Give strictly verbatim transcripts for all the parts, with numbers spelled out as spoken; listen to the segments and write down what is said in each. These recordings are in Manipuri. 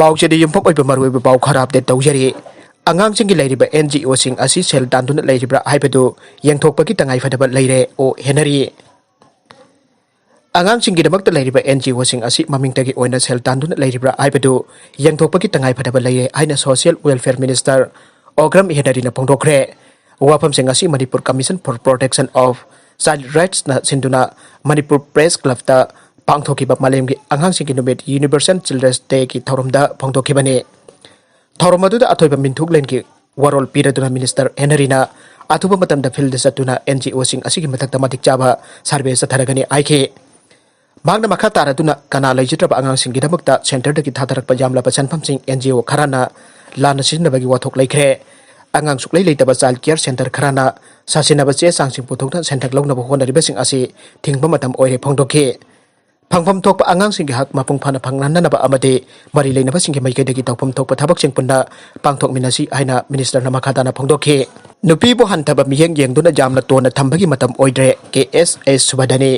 ꯄꯥꯎꯆꯦꯗ ꯌꯨꯝꯐꯝ ꯑꯣꯏꯕ ꯃꯔꯨꯑꯣꯏꯕ ꯄꯥꯎ ꯈꯔ ꯑꯞꯗꯦꯠ ꯇꯧꯖꯔꯤ꯫ ꯑꯉꯥꯡꯁꯤꯡꯒꯤ ꯂꯩꯔꯤꯕ ꯑꯦꯟ ꯖꯤ ꯑꯣꯁꯤꯡ ꯑꯁꯤ ꯁꯦꯜ ꯇꯥꯟꯗꯨꯅ ꯂꯩꯔꯤꯕ꯭ꯔꯥ ꯍꯥꯏꯕꯗꯨ ꯌꯦꯡꯊꯣꯛꯄꯒꯤ ꯇꯉꯥꯏ ꯐꯗꯕ ꯂꯩꯔꯦ ꯑꯣ ꯍꯦꯅꯔꯤ꯫ ꯑꯉꯥꯡꯁꯤꯡꯒꯤꯗꯃꯛꯇ ꯂꯩꯔꯤꯕ ꯑꯦꯟ ꯖꯤ ꯑꯣꯁꯤꯡ ꯑꯁꯤ ꯃꯃꯤꯡꯇꯒꯤ ꯑꯣꯏꯅ ꯁꯦꯜ ꯇꯥꯟꯗꯨꯅ ꯂꯩꯔꯤꯕ꯭ꯔꯥ ꯍꯥꯏꯕꯗꯨ ꯌꯦꯡꯊꯣꯛꯄꯒꯤ ꯇꯉꯥꯏ ꯐꯗꯕ ꯂꯩꯔꯦ ꯍꯥꯏꯅ ꯁꯣꯁꯤꯌꯦꯜ ꯋꯦꯜꯐꯤꯌꯔ ꯃꯤꯅꯤꯁꯇꯔ ꯑꯣꯒ꯭ꯔꯝ ꯍꯦꯅꯔꯤꯅ ꯐꯣꯡꯗꯣꯛꯈ꯭ꯔꯦ꯫ ꯋꯥꯐꯝꯁꯤꯡ ꯑꯁꯤ Manipur Commission for Protection of Child Rightsꯅ ꯁꯤꯟꯗꯨꯅ ꯃꯅꯤꯄꯨꯔ ꯄ꯭ꯔꯦꯁ ꯀ꯭ꯂꯕꯇ ꯄꯥꯡꯊꯣꯛꯈꯤꯕ ꯃꯥꯂꯦꯝꯒꯤ ꯑꯉꯥꯡꯁꯤꯡꯒꯤ ꯅꯨꯃꯤꯠ Universal Children's Dayꯒꯤ ꯊꯧꯔꯝꯗ ꯐꯣꯡꯗꯣꯛꯈꯤꯕꯅꯤ꯫ ꯊꯧꯔꯝ ꯑꯗꯨꯗ ꯑꯊꯣꯏꯕ ꯃꯤꯟꯊꯨꯛꯂꯦꯟꯒꯤ ꯋꯥꯔꯣꯜ ꯄꯤꯔꯗꯨꯅ ꯃꯤꯅꯤꯁꯇꯔ ꯍꯦꯅꯔꯤꯅ ꯑꯊꯨꯕ ꯃꯇꯝꯗ ꯐꯤꯜꯗ ꯆꯠꯇꯨꯅ ꯑꯦꯟ ꯖꯤ ꯑꯣꯁꯤꯡ ꯑꯁꯤꯒꯤ ꯃꯊꯛꯇ ꯃꯇꯤꯛ ꯆꯥꯕ ꯁꯔꯚꯦ ꯆꯠꯊꯔꯒꯅꯤ ꯍꯥꯏꯈꯤ꯫ ꯃꯍꯥꯛꯅ ꯃꯈꯥ ꯇꯥꯔꯗꯨꯅ ꯀꯅꯥ ꯂꯩꯖꯗ꯭ꯔꯕ ꯑꯉꯥꯡꯁꯤꯡꯒꯤꯗꯃꯛꯇ ꯁꯦꯟꯇꯔꯗꯒꯤ ꯊꯥꯗꯔꯛꯄ ꯌꯥꯝꯂꯕ ꯁꯦꯟꯐꯝꯁꯤꯡ ꯑꯦꯟ ꯖꯤ ꯑꯣ ꯈꯔꯅ ꯂꯥꯟꯅ ꯁꯤꯖꯤꯟꯅꯕꯒꯤ ꯋꯥꯊꯣꯛ ꯂꯩꯈ꯭ꯔꯦ꯫ ꯑꯉꯥꯡ ꯁꯨꯛꯂꯩ ꯂꯩꯇꯕ ꯆꯥꯏꯜ ꯀꯤꯌꯔ ꯁꯦꯟꯇꯔ ꯈꯔꯅ ꯁꯥꯁꯤꯟꯅꯕ ꯆꯦ ꯆꯥꯡꯁꯤꯡ ꯄꯨꯊꯣꯛꯇꯨꯅ ꯁꯦꯟꯊꯪ ꯂꯧꯅꯕ ꯍꯣꯠꯅꯔꯤꯕꯁꯤꯡ ꯑꯁꯤ ꯊꯤꯡꯕ ꯃꯇꯝ ꯑꯣꯏꯔꯦ ꯐꯣꯡꯗꯣꯛꯈꯤ꯫ ꯐꯪꯐꯝ ꯊꯣꯛꯄ ꯑꯉꯥꯡꯁꯤꯡꯒꯤ ꯍꯛ ꯃꯄꯨꯡ ꯐꯥꯅ ꯐꯪꯍꯟꯅꯅꯕ ꯑꯃꯗꯤ ꯃꯔꯤ ꯂꯩꯅꯕꯁꯤꯡꯒꯤ ꯃꯥꯏꯀꯩꯗꯒꯤ ꯇꯧꯐꯝ ꯊꯣꯛꯄ ꯊꯕꯛꯁꯤꯡ ꯄꯨꯟꯅ ꯄꯥꯡꯊꯣꯛꯃꯤꯟꯅꯁꯤ ꯍꯥꯏꯅ ꯃꯤꯅꯤꯁꯇꯔꯅ ꯃꯈꯥ ꯇꯥꯅ ꯐꯣꯡꯗꯣꯛꯈꯤ꯫ ꯅꯨꯄꯤꯕꯨ ꯍꯟꯊꯕ ꯃꯤꯠꯌꯦꯡ ꯌꯦꯡꯗꯨꯅ ꯌꯥꯝꯅ ꯇꯣꯟꯅ ꯊꯝꯕꯒꯤ ꯃꯇꯝ ꯑꯣꯏꯗ꯭ꯔꯦ, ꯀꯦ ꯑꯦꯁ ꯑꯦꯁ ꯁꯨꯕꯗꯅꯤ꯫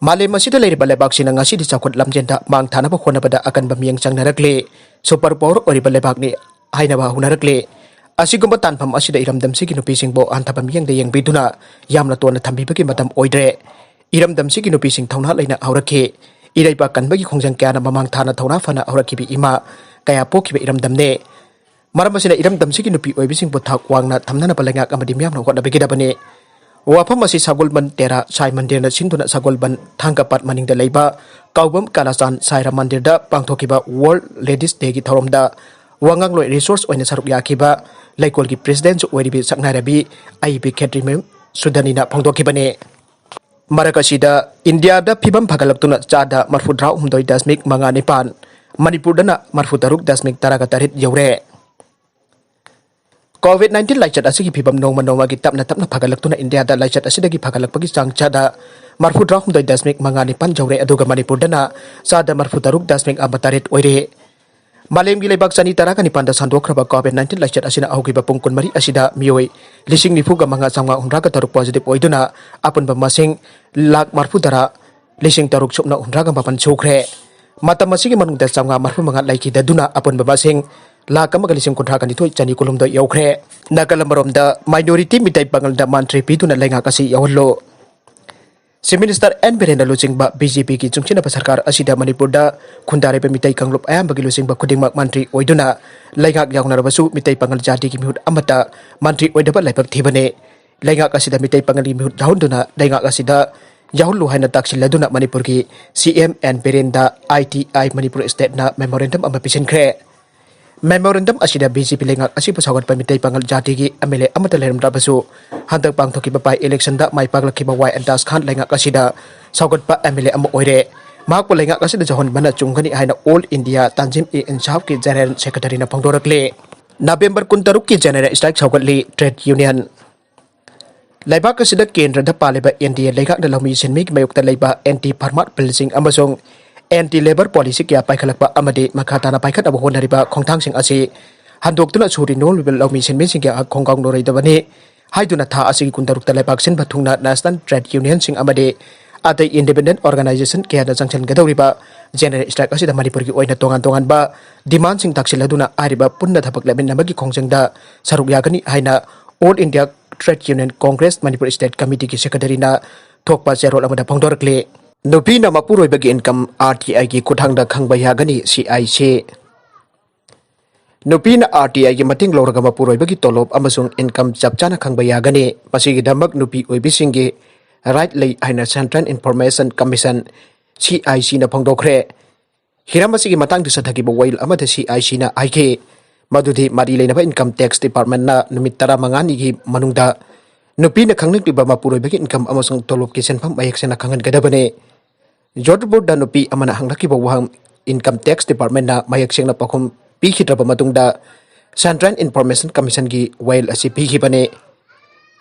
ꯃꯥꯂꯦꯝ ꯑꯁꯤꯗ ꯂꯩꯔꯤꯕ ꯂꯩꯕꯥꯛꯁꯤꯡꯅ ꯉꯁꯤꯗꯤ ꯆꯥꯎꯈꯠ ꯂꯝꯖꯦꯟꯗ ꯃꯥꯡ ꯊꯥꯅꯕ ꯍꯣꯠꯅꯕꯗ ꯑꯀꯟꯕ ꯃꯤꯠꯌꯦꯡ ꯆꯪꯅꯔꯛꯂꯤ꯫ ꯁꯨꯄꯔ ꯄꯥꯋꯔ ꯑꯣꯏꯔꯤꯕ ꯂꯩꯕꯥꯛꯅꯤ ꯍꯥꯏꯅꯕ ꯍꯧꯅꯔꯛꯂꯤ꯫ ꯑꯁꯤꯒꯨꯝꯕ ꯇꯥꯟꯐꯝ ꯑꯁꯤꯗ ꯏꯔꯝꯗꯝꯁꯤꯒꯤ ꯅꯨꯄꯤꯁꯤꯡꯕꯨ ꯍꯟꯊꯕ ꯃꯤꯠꯌꯦꯡꯗ ꯌꯦꯡꯕꯤꯗꯨꯅ ꯌꯥꯝꯅ ꯇꯣꯟꯅ ꯊꯝꯕꯤꯕꯒꯤ ꯃꯇꯝ ꯑꯣꯏꯗ꯭ꯔꯦ꯫ ꯏꯔꯝꯗꯝꯁꯤꯒꯤ ꯅꯨꯄꯤꯁꯤꯡ ꯊꯧꯅꯥ ꯂꯩꯅ ꯍꯧꯔꯛꯈꯤ꯫ ꯏꯔꯩꯄꯥꯛ ꯀꯟꯕꯒꯤ ꯈꯣꯡꯖꯪ ꯀꯌꯥꯅ ꯃꯃꯥꯡ ꯊꯥꯅ ꯊꯧꯅꯥ ꯐꯅ ꯍꯧꯔꯛꯈꯤꯕ ꯏꯃꯥ ꯀꯌꯥ ꯄꯣꯛꯈꯤꯕ ꯏꯔꯝꯗꯝꯅꯤ꯫ ꯃꯔꯝ ꯑꯁꯤꯅ ꯏꯔꯝꯗꯝꯁꯤꯒꯤ ꯅꯨꯄꯤ ꯑꯣꯏꯕꯤꯁꯤꯡꯕꯨ ꯊꯥꯛ ꯋꯥꯡꯅ ꯊꯝꯅꯅꯕ ꯂꯩꯉꯥꯛ ꯑꯃꯗꯤ ꯃꯤꯌꯥꯝꯅ ꯍꯣꯠꯅꯕꯤꯒꯗꯕꯅꯤ꯫ ꯋꯥꯐꯝ ꯑꯁꯤ ꯁꯒꯣꯜꯕꯟ ꯇꯦꯔꯥ ꯁꯥꯏ ꯃꯟꯗꯤꯔꯅ ꯁꯤꯟꯗꯨꯅ ꯁꯒꯣꯜꯕꯟ ꯊꯥꯡꯒꯄꯥꯠ ꯃꯅꯤꯡꯗ ꯂꯩꯕ ꯀꯥꯎꯕꯝ ꯀꯥꯂꯥꯆꯥꯟ ꯁꯥꯏ ꯔꯥꯝ ꯃꯟꯗꯤꯔꯗ ꯄꯥꯡꯊꯣꯛꯈꯤꯕ World Ladies Dayꯒꯤ ꯊꯧꯔꯝꯗ ꯋꯥꯉꯥꯡꯂꯣꯏ ꯔꯤꯁꯣꯔꯁ ꯑꯣꯏꯅ ꯁꯔꯨꯛ ꯌꯥꯈꯤꯕ ꯂꯩꯀꯣꯜꯒꯤ ꯄ꯭ꯔꯦꯁꯤꯗꯦꯟꯁꯨ ꯑꯣꯏꯔꯤꯕꯤ ꯁꯛꯅꯥꯏꯔꯕꯤ ꯑꯩꯕꯤ ꯈꯦꯇ꯭ꯔꯤꯃꯌꯨꯝ ꯁꯨꯗꯅꯤꯅ ꯐꯣꯡꯗꯣꯛꯈꯤꯕꯅꯤ꯫ ꯃꯔꯛ ꯑꯁꯤꯗ ꯏꯟꯗꯤꯌꯥꯗ ꯐꯤꯕꯝ ꯐꯒꯠꯂꯛꯇꯨꯅ ꯆꯥꯗ ꯃꯔꯐꯨ ꯇꯔꯥꯍꯨꯝꯗꯣꯏ ꯗꯁꯃꯤꯛ ꯃꯉꯥ ꯅꯤꯄꯥꯟ, ꯃꯅꯤꯄꯨꯔꯗꯅ ꯃꯔꯐꯨ ꯇꯔꯨꯛ ꯗꯁꯃꯤꯛ ꯇꯔꯥꯒ ꯇꯔꯦꯠ ꯌꯧꯔꯦ꯫ ꯀꯣꯚꯤꯗ ꯅꯥꯏꯟꯇꯤꯟ ꯂꯥꯏꯆꯠ ꯑꯁꯤꯒꯤ ꯐꯤꯕꯝ ꯅꯣꯡꯃ ꯅꯣꯡꯃꯒꯤ ꯇꯞꯅ ꯇꯞꯅ ꯐꯒꯠꯂꯛꯇꯨꯅ ꯏꯟꯗꯤꯌꯥꯗ ꯂꯥꯏꯆꯠ ꯑꯁꯤꯗꯒꯤ ꯐꯒꯠꯂꯛꯄꯒꯤ ꯆꯥꯡ ꯆꯥꯗ ꯃꯔꯐꯨ ꯇꯔꯥꯍꯨꯝꯗꯣꯏ ꯗꯁꯃꯤꯛ ꯃꯉꯥ ꯅꯤꯄꯥꯟ ꯌꯧꯔꯦ, ꯑꯗꯨꯒ ꯃꯅꯤꯄꯨꯔꯗꯅ ꯆꯥꯗ ꯃꯔꯐꯨ ꯇꯔꯨꯛ ꯗꯁꯃꯤꯛ ꯑꯃ ꯇꯔꯦꯠ ꯑꯣꯏꯔꯦ꯫ ꯃꯥꯂꯦꯝꯒꯤ ꯂꯩꯕꯥꯛ ꯆꯅꯤ ꯇꯔꯥꯒ ꯅꯤꯄꯥꯟꯗ ꯁꯟꯗꯣꯛꯈ꯭ꯔꯕ ꯀꯣꯚꯤꯗ ꯅꯥꯏꯟꯇꯤꯟ ꯂꯥꯏꯆꯠ ꯑꯁꯤꯅ ꯍꯧꯈꯤꯕ ꯄꯨꯡ ꯀꯨꯟꯃꯔꯤ ꯑꯁꯤꯗ ꯃꯤꯑꯣꯏ ꯂꯤꯁꯤꯡ ꯅꯤꯐꯨꯒ ꯃꯉꯥ ꯆꯥꯝꯃꯉꯥ ꯍꯨꯝꯗ꯭ꯔꯥꯒ ꯇꯔꯨꯛ ꯄꯣꯖꯤꯇꯤꯚ ꯑꯣꯏꯗꯨꯅ ꯑꯄꯨꯟꯕ ꯃꯁꯤꯡ ꯂꯥꯈ ꯃꯔꯐꯨ ꯇꯔꯥ ꯂꯤꯁꯤꯡ ꯇꯔꯨꯛ ꯁꯨꯞꯅ ꯍꯨꯝꯗ꯭ꯔꯥꯒ ꯃꯥꯄꯟ ꯁꯨꯈ꯭ꯔꯦ꯫ ꯃꯇꯝ ꯑꯁꯤꯒꯤ ꯃꯅꯨꯡꯗ ꯆꯥꯝꯃꯉꯥ ꯃꯔꯤꯐꯨ ꯃꯉꯥ ꯂꯩꯈꯤꯗ ꯑꯗꯨꯅ ꯑꯄꯨꯟꯕ ꯃꯁꯤꯡ ꯂꯥꯈ ꯑꯃꯒ ꯂꯤꯁꯤꯡ ꯀꯨꯟꯊ꯭ꯔꯥꯒ ꯅꯤꯊꯣꯏ ꯆꯅꯤ ꯀꯨꯟꯍꯨꯝꯗꯣꯏ ꯌꯧꯈ꯭ꯔꯦ꯫ ꯅꯥꯒꯜ ꯑꯃꯔꯣꯝꯗ, ꯃꯥꯏꯅꯣꯔꯤꯇꯤ ꯃꯤꯇꯩ ꯄꯥꯉꯜꯗ ꯃꯟꯇ꯭ꯔꯤ ꯄꯤꯗꯨꯅ ꯂꯩꯉꯥꯛ ꯑꯁꯤ ꯌꯧꯍꯜꯂꯨ꯫ ꯆꯤꯐ ꯃꯤꯅꯤꯁꯇꯔ ꯑꯦꯟ ꯕꯤꯔꯦꯟꯅ ꯂꯨꯆꯤꯡꯕ ꯕꯤ ꯖꯦ ꯄꯤꯒꯤ ꯆꯨꯡꯁꯤꯟꯅꯕ ꯁꯔꯀꯥꯔ ꯑꯁꯤꯗ ꯃꯅꯤꯄꯨꯔꯗ ꯈꯨꯟꯗꯥꯔꯤꯕ ꯃꯤꯇꯩ ꯀꯥꯡꯂꯨꯞ ꯑꯌꯥꯝꯕꯒꯤ ꯂꯨꯆꯤꯡꯕ ꯈꯨꯗꯤꯡꯃꯛ ꯃꯟꯇ꯭ꯔꯤ ꯑꯣꯏꯗꯨꯅ ꯂꯩꯉꯥꯛ ꯌꯥꯎꯅꯔꯕꯁꯨ ꯃꯤꯇꯩ ꯄꯥꯉꯜ ꯖꯥꯇꯤꯒꯤ ꯃꯤꯍꯨꯠ ꯑꯃꯠꯇ ꯃꯟꯇ꯭ꯔꯤ ꯑꯣꯏꯗꯕ ꯂꯥꯏꯕꯛ ꯊꯤꯕꯅꯤ꯫ ꯂꯩꯉꯥꯛ ꯑꯁꯤꯗ ꯃꯤꯇꯩ ꯄꯥꯉꯜꯒꯤ ꯃꯤꯍꯨꯠ ꯌꯥꯎꯍꯟꯗꯨꯅ ꯂꯩꯉꯥꯛ ꯑꯁꯤꯗ ꯌꯥꯎꯍꯜꯂꯨ ꯍꯥꯏꯅ ꯇꯥꯛꯁꯤꯜꯂꯗꯨꯅ ꯃꯅꯤꯄꯨꯔꯒꯤ ꯁꯤ ꯑꯦꯝ ꯑꯦꯟ ꯕꯤꯔꯦꯟꯗ ꯑꯥꯏ ꯇꯤ ꯑꯥꯏ ꯃꯅꯤꯄꯨꯔ ꯁ꯭ꯇꯦꯠꯅ ꯃꯦꯃꯣꯔꯦꯟꯗꯝ ꯑꯃ ꯄꯤꯁꯤꯟꯈ꯭ꯔꯦ꯫ ꯃꯦꯃꯣꯔꯦꯟꯗꯝ ꯑꯁꯤꯗ ꯕꯤ ꯖꯦ ꯄꯤ ꯂꯩꯉꯥꯛ ꯑꯁꯤꯕꯨ ꯁꯧꯒꯠꯄ ꯃꯤꯇꯩ ꯄꯥꯉꯜ ꯖꯥꯇꯤꯒꯤ ꯑꯦꯝ ꯑꯦꯜ ꯑꯦ ꯑꯃꯠꯇ ꯂꯩꯔꯝꯗ꯭ꯔꯕꯁꯨ, ꯍꯟꯗꯛ ꯄꯥꯡꯊꯣꯛꯈꯤꯕ ꯕꯥꯏ ꯏꯂꯦꯛꯁꯟꯗ ꯃꯥꯏ ꯄꯥꯛꯂꯛꯈꯤꯕ ꯋꯥꯏ ꯑꯟꯇꯥꯖ ꯈꯥꯟ ꯂꯩꯉꯥꯛ ꯑꯁꯤꯗ ꯁꯧꯒꯠꯄ ꯑꯦꯝ ꯑꯦꯜ ꯑꯦ ꯑꯃ ꯑꯣꯏꯔꯦ꯫ ꯃꯍꯥꯛꯄꯨ ꯂꯩꯉꯥꯛ ꯑꯁꯤꯗ ꯌꯧꯍꯟꯕꯅ ꯆꯨꯝꯒꯅꯤ ꯍꯥꯏꯅ ꯑꯣꯜ ꯏꯟꯗꯤꯌꯥ ꯇꯥꯟꯖꯤꯝ ꯏ ꯏꯟꯁꯥꯐꯀꯤ ꯖꯦꯅꯔꯦꯜ ꯁꯦꯀ꯭ꯔꯦꯇꯔꯤꯅ ꯐꯣꯡꯗꯣꯔꯛꯂꯤ꯫ ꯅꯕꯦꯝꯕꯔ ꯀꯨꯟꯇꯔꯨꯛꯀꯤ ꯖꯦꯅꯔꯦꯜ ꯁ꯭ꯇ꯭ꯔꯥꯏꯛ ꯁꯧꯒꯠꯂꯤ ꯇ꯭ꯔꯦꯗ ꯌꯨꯅꯤꯌꯟ꯫ ꯂꯩꯕꯥꯛ ꯑꯁꯤꯗ ꯀꯦꯟꯗ꯭ꯔꯗ ꯄꯥꯜꯂꯤꯕ ꯑꯦꯟ ꯗꯤ ꯑꯦ ꯂꯩꯉꯥꯛꯅ ꯂꯧꯃꯤ ꯁꯤꯟꯃꯤꯒꯤ ꯃꯥꯌꯣꯛꯇ ꯂꯩꯕ ꯑꯦꯟꯇꯤ ꯐꯥꯔꯃꯔ ꯕꯤꯜꯁꯤꯡ ꯑꯃꯁꯨꯡ ꯑꯦꯟꯇꯤ ꯂꯦꯕꯔ ꯄꯣꯂꯤꯁꯤ ꯀꯌꯥ ꯄꯥꯏꯈꯠꯂꯛꯄ ꯑꯃꯗꯤ ꯃꯈꯥ ꯇꯥꯅ ꯄꯥꯏꯈꯠꯅꯕ ꯍꯣꯠꯅꯔꯤꯕ ꯈꯣꯡꯊꯥꯡꯁꯤꯡ ꯑꯁꯤ ꯍꯟꯗꯣꯛꯇꯨꯅ ꯁꯨꯔꯤ ꯅꯣꯝꯂꯤꯕ ꯂꯧꯃꯤ ꯁꯤꯟꯃꯤꯁꯤꯡꯒꯤ ꯍꯛ ꯈꯣꯡꯒꯥꯎꯅꯔꯣꯏꯗꯕꯅꯤ ꯍꯥꯏꯗꯨꯅ ꯊꯥ ꯑꯁꯤꯒꯤ ꯀꯨꯟꯇꯔꯨꯛꯇ ꯂꯩꯕꯥꯛ ꯁꯤꯟꯕ ꯊꯨꯡꯅ ꯅꯦꯁꯅꯦꯜ ꯇ꯭ꯔꯦꯗ ꯌꯨꯅꯤꯌꯟꯁꯤꯡ ꯑꯃꯗꯤ ꯑꯇꯩ ꯏꯟꯗꯤꯄꯦꯟꯗꯦꯟꯠ ꯑꯣꯔꯒꯅꯥꯏꯖꯦꯁꯟ ꯀꯌꯥꯗ ꯆꯪꯁꯤꯟꯒꯗꯧꯔꯤꯕ ꯖꯦꯅꯔꯦꯜ ꯁ꯭ꯇ꯭ꯔꯥꯏꯛ ꯑꯁꯤꯗ ꯃꯅꯤꯄꯨꯔꯒꯤ ꯑꯣꯏꯅ ꯇꯣꯉꯥꯟ ꯇꯣꯉꯥꯟꯕ ꯗꯤꯃꯥꯟꯁꯤꯡ ꯇꯥꯛꯁꯤꯜꯂꯗꯨꯅ ꯍꯥꯏꯔꯤꯕ ꯄꯨꯟꯅ ꯊꯕꯛ ꯂꯦꯞꯃꯤꯟꯅꯕꯒꯤ ꯈꯣꯡꯖꯪꯗ ꯁꯔꯨꯛ ꯌꯥꯒꯅꯤ ꯍꯥꯏꯅ all India trade union Congress Manipur state ꯀꯃꯤꯇꯤꯒꯤ ꯁꯦꯀ꯭ꯔꯦꯇꯔꯤꯅ ꯊꯣꯛꯄ ꯆꯦꯔꯣꯜ ꯑꯃꯗ ꯐꯣꯡꯗꯣꯔꯛꯂꯤ꯫ ꯅꯨꯄꯤꯅ ꯃꯄꯨꯔꯣꯏꯕꯒꯤ ꯏꯟꯀꯝ ꯑꯥꯔ ꯇꯤ ꯑꯥꯏꯒꯤ ꯈꯨꯠꯊꯥꯡꯗ ꯈꯪꯕ ꯌꯥꯒꯅꯤ, ꯁꯤ ꯑꯥꯏ ꯁꯤ꯫ ꯅꯨꯄꯤꯅ ꯑꯥꯔ ꯇꯤ ꯑꯥꯏꯒꯤ ꯃꯇꯦꯡ ꯂꯧꯔꯒ ꯃꯄꯨꯔꯣꯏꯕꯒꯤ ꯇꯣꯂꯣꯞ ꯑꯃꯁꯨꯡ ꯏꯟꯀꯝ ꯆꯞ ꯆꯥꯅ ꯈꯪꯕ ꯌꯥꯒꯅꯤ꯫ ꯃꯁꯤꯒꯤꯗꯃꯛ ꯅꯨꯄꯤ ꯑꯣꯏꯕꯤꯁꯤꯡꯒꯤ ꯔꯥꯏꯠ ꯂꯩ ꯍꯥꯏꯅ central information commission, C I ꯁꯤꯅ ꯐꯣꯡꯗꯣꯛꯈ꯭ꯔꯦ꯫ ꯍꯤꯔꯝ ꯑꯁꯤꯒꯤ ꯃꯇꯥꯡꯗ ꯆꯠꯊꯈꯤꯕ ꯋꯥꯌꯦꯜ ꯑꯃꯗ ꯁꯤ ꯑꯥꯏ ꯁꯤꯅ ꯍꯥꯏꯈꯤ ꯃꯗꯨꯗꯤ ꯃꯔꯤ ꯂꯩꯅꯕ ꯏꯟꯀꯝ ꯇꯦꯛꯁ ꯗꯤꯄꯥꯔꯠꯃꯦꯟꯅ ꯅꯨꯃꯤꯠ ꯇꯔꯥꯃꯉꯥꯅꯤꯒꯤ ꯃꯅꯨꯡꯗ ꯅꯨꯄꯤꯅ ꯈꯪꯂꯛꯂꯤꯕ ꯃꯄꯨꯔꯣꯏꯕꯒꯤ ꯏꯟꯀꯝ ꯑꯃꯁꯨꯡ ꯇꯣꯂꯣꯞꯀꯤ ꯁꯦꯟꯐꯝ ꯃꯌꯦꯛ ꯁꯦꯡꯅ ꯈꯪꯍꯟꯒꯗꯕꯅꯤ꯫ ꯖꯣꯙꯄꯨꯔꯗ ꯅꯨꯄꯤ ꯑꯃꯅ ꯍꯪꯂꯛꯈꯤꯕ ꯋꯥꯍꯪ ꯏꯟꯀꯝ ꯇꯦꯛꯁ ꯗꯤꯄꯥꯔꯠꯃꯦꯟꯅ ꯃꯌꯦꯛ ꯁꯦꯡꯅ ꯄꯥꯎꯈꯨꯝ ꯄꯤꯈꯤꯗ꯭ꯔꯕ ꯃꯇꯨꯡꯗ ꯁꯦꯟꯇ꯭ꯔꯦꯜ ꯏꯟꯐꯣꯔꯃꯦꯁꯟ ꯀꯃꯤꯁꯟꯒꯤ ꯋꯥꯌꯦꯜ ꯑꯁꯤ ꯄꯤꯈꯤꯕꯅꯤ꯫